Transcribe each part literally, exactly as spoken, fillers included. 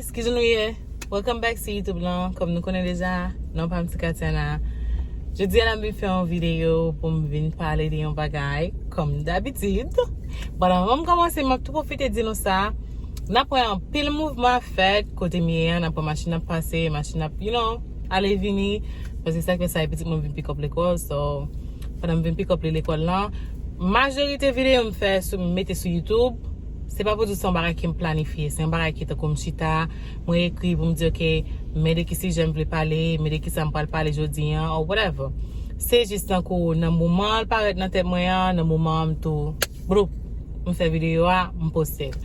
Ki jan nou ye? Welcome back si YouTube lan. Kòm nou konnen deja, non pa m se Katiana. Jodi a n ap vin fè yon videyo pou m vin pale de yon bagay, kòm dabitid. Bon, anvan m kòmanse, m ap tou pwofite di nou sa. N ap wè anpil mouvman ap fèt kote m ye an, n ap wè machin ap pase, machin ap, you know, ale vini. Paske sa k fè sa, e pitit mwen vin pikòp lekòl, so pandan m vin pikòp li lekòl lan, majorite videyo m fè sou, m mete sou YouTube, se pa pou di se yon bagay ke m planifye, se yon bagay ki tankou m chita, mwen ekri pou m di, ok, men de ki sijè m vle pale, men de ki sa m pral pale jodi an, or whatever. Se jis tankou nan moman l parèt nan tèt mwen an, nan moman an m tou, bloup, m fè videyo a, m poste l.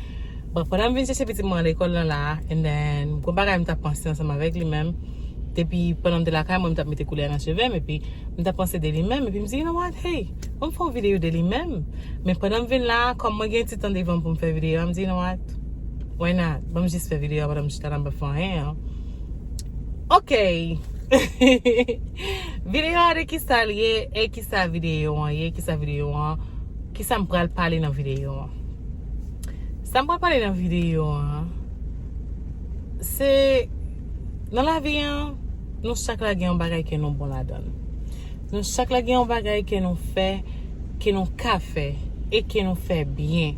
Bon, pandan m vin chèche pitit mwen lekòl lan la, and then, gon bagay m t ap panse ansanm avèk li menm. Depi pandan m te lakay mwen, m t ap mete koulè nan cheve m, epi m t ap panse de li menm, epi m di, you know what, hey, ban m fè yon videyo de li menm. Men pandan m vin la, kòm mwen gen ti tan devan m pou m fè videyo a, m di, you know what, why not? Ban m jis fè videyo a pandan m chita la, m p ap fè anyen an. Ok. Videyo a de kisa l ye, e kisa videyo an ye, kisa videyo an, kisa m pral pale nan videyo an. Sa m pral pale nan videyo an, se nan lavi an, nou chak la gen yon bagay ke nou bon ladan l. Nou chak la gen yon bagay ke nou fè, ke nou ka fè, e ke nou fè byen.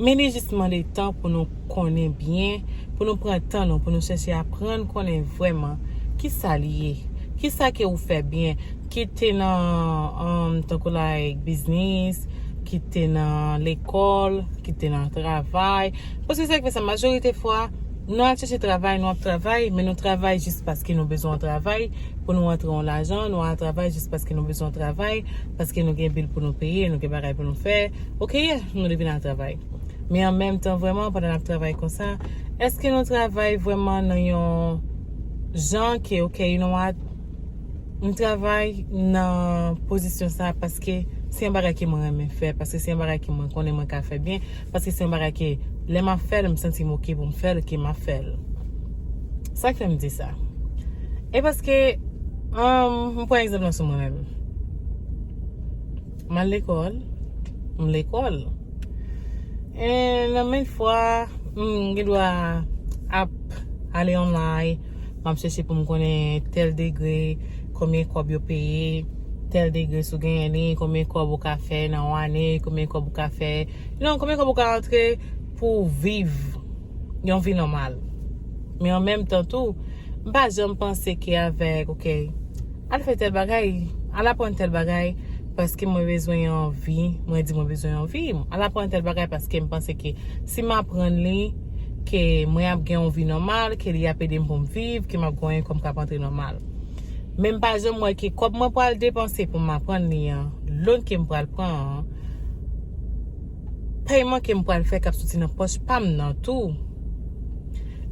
Men li jis mande tan pou nou konnen byen, pou nou pran tan nou, pou nou chèche aprann konnen vrèman kisa li ye, kisa ke ou fè byen, kit te nan, um, tankou like biznis, kit te nan lekòl, kit te nan travay. Paske sa k fè sa, majorite fwa, nou al chèche travay, nou ap travay, men nou travay jis paske nou bezwen yon travay pou nou antre yon lajan, nou al travay jis paske nou bezwen yon travay, paske nou gen bil pou nou peye, nou gen bagay pou nou fè. Ok, yeah, nou dwe vin al travay. Men an menm tan, vrèman, pandan n ap travay konsa, èske nou travay vrèman nan yon jan ke, ok, you know what? M travay nan pozisyon sa paske se yon bagay ke mwen renmen fè, paske se yon bagay ke mwen konnen mwen ka fè byen, paske se yon bagay ke lè m ap fè l, m santi m ok pou m fè l, ke m ap fè l. Sa k fè m di sa? E paske, um, m pran egzanp lan sou mwen menm. M al lekòl, m lekòl. E nan menm fwa, m gen dwa ap ale online, m ap chèche pou m konnen tèl degre, konbyen kòb yo peye, tèl degre si w genyen li, konbyen kòb ou ka fè nan yon ane, konbyen kòb ou ka fè, non, konbyen kòb ou ka antre pou w viv yon vi nòmal. Men an menm tan tou, m pa janm panse ke avèk, ok, al fè tèl bagay, al aprann tèl bagay, paske mwen bezwen yon vi, mwen di mwen bezwen yon vi. Al aprann tèl bagay paske m panse ke si m aprann li, ke mwen ap gen yon vi nòmal, ke li ap ede m pou m viv, ke m ap gen yon enkòm k ap antre nòmal. Men m pa janm wè ke kòb mwen pral depanse pou m aprann li an, loan ke m pral pran an, pèyman ke m pral fè k ap soti nan pòch pa m nan tou.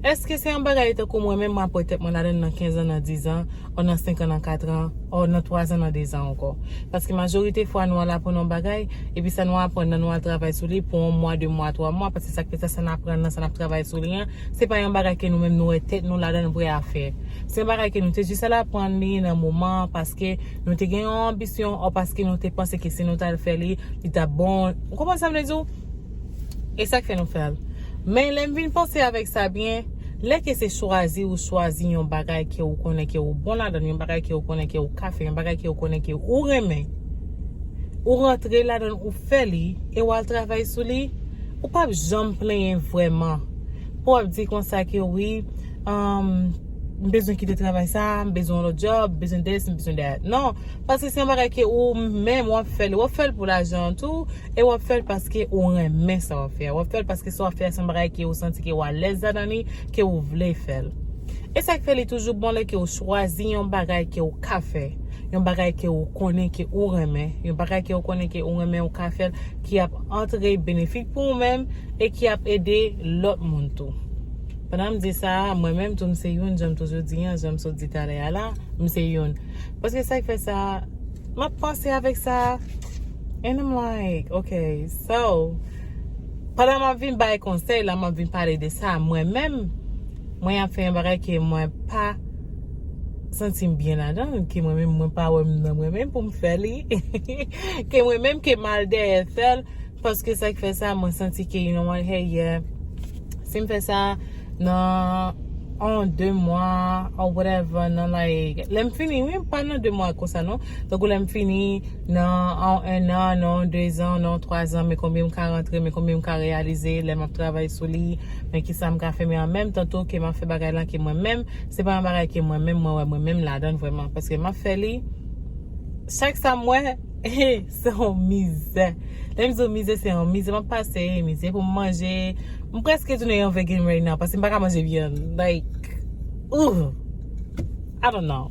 Èske se yon bagay tankou mwen menm m ap wè tèt mwen ladan l nan kenz an, nan diz an, o nan senk an, nan kat an, o nan twa zan, nan de zan ankò? Paske majorite fwa nou al aprann yon bagay, epi sa nou aprann nan nou al travay sou li pou yon mwa, de mwa, twa mwa, paske sa k fè sa, sa n aprann nan, sa n ap travay sou li an, se pa yon bagay ke nou menm nou wè tèt nou ladan l prè a fè. Se yon bagay ke nou te jis al aprann li nan moman an, paske nou te gen yon anbisyon, o paske nou te panse ke si nou t al fè li, li t ap bon. Ou konprann sa m vle di w? E sa k fè nou fè l. Men lè m vin panse avèk sa byen, lè ke se chwazi ou chwazi yon bagay ke ou konnen ke ou bon ladan l, yon bagay ke ou konnen ke ou ka fè, yon bagay ke ou konnen ke ou renmen, ou rantre ladan l, ou fè li, e w al travay sou li, ou p ap janm plenyen vrèman. Pou w ap di konsa ke wi, um, m bezwen kite travay sa, m bezwen yon lòt job, m bezwen this, m bezwen that. Non, paske se yon bagay ke ou menm w ap fè li, w ap fè l pou lajan an tou, e w ap fè l paske ou renmen sa w ap fè a. W ap fè l paske sa w ap fè a se yon bagay ke ou santi ke ou alèz ladan li, ke ou vle fè l. E sa k fè li toujou bon lè ke ou chwazi yon bagay ke ou ka fè, yon bagay ke ou konnen ke ou renmen, yon bagay ke ou konnen ke ou renmen ou ka fè l, ki ap antre benefik pou ou menm e ki ap ede lòt moun tou. Pandan m di sa, mwen menm tou m se youn, jan m toujou di an, jan m sot di talè a la, m se youn. Paske sa k fè sa, m ap panse avèk sa, and I'm like, ok, so, pandan m ap vin bay konsèy la, m ap vin pale de sa, mwen menm, mwen ap fè yon bagay ke mwen pa santi m byen ladan l, ke mwen menm, mwen pa wè m nan mwen menm pou m fè li, ke mwen menm, ke m al dèyè fè l, paske sa k fè sa, mwen santi ke, you know what, hey, yeah, si m fè sa, nan an de mwa or whatever, nan like lè m fini, wi, pa nan de mwa konsa non, tankou lè m fini nan an en an, nan de zan, nan twa zan, men konbyen m ka rantre, men konbyen m ka reyalize lè m ap travay sou li, men kisa m ka fè, men an menm tan tou ke m ap fè bagay lan ke mwen menm, se pa yon bagay ke mwen menm mwen wè mwen menm ladan l vrèman, paske m ap fè li chak sa m wè se yon mizè. Lè m di w mizè, se yon mizè m ap pase, mizè pou m manje. M prèske tounen yon vegan right now paske m pa ka manje vyann. Like, ooh, I don't know.